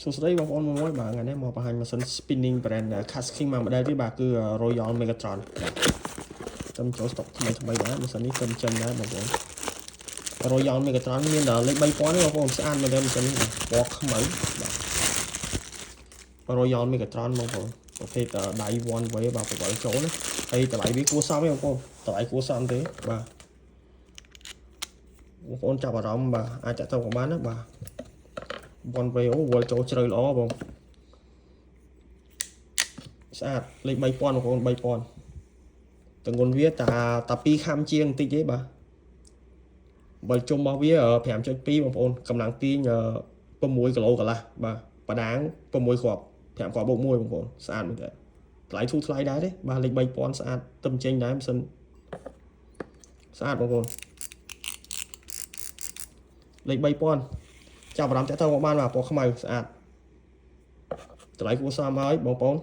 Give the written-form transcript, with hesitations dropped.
សួស្តីបងប្អូនមួយមួយបាទថ្ងៃនេះមកបង្ហាញម៉ាស៊ីន spinning brand KastKing មួយ model ទៀតបាទគឺ Royal Megatron បាទទំចូល stock ថ្មីថ្មីដែរម៉ាស៊ីននេះទំចិនដែរបងប្អូន Royal Megatron មានដល់លេខ3000ទេបងប្អូនស្អាតមែនទេម៉ាស៊ីននេះបាទពណ៌ខ្មៅបាទ Royal Megatron បងប្អូនប្រភេទដៃ one way បាទបវលចូលណាហើយតម្លៃវាគួរសមទេបងប្អូនតម្លៃគួរសមទេបាទបងប្អូនចាប់អារម្មណ៍បាទអាចតាក់ទងក៏បានណាបាទ one way អូវល់ចូលជ្រៅល្អបងស្អាតលេខ3000បងប្អូន3000ទងន់វាតាតា2ខាំជាងបន្តិចទេបាទបើជុំរបស់វា5.2បងប្អូនកម្លាំងទាញ6គីឡូកន្លះបាទបដាង6គ្រាប់5គ្រាប់បូក1បងប្អូនស្អាតមែនតើថ្លៃធូរថ្លៃដែរទេបាទលេខ3000ស្អាតទឹមចេញដែរមិនសិនស្អាតបងប្អូនលេខ3000ចាប់អារម្មណ៍តាក់ទងមកបានបាទពណ៌ខ្មៅស្អាតតម្លៃគួរសមហើយបងប្អូន។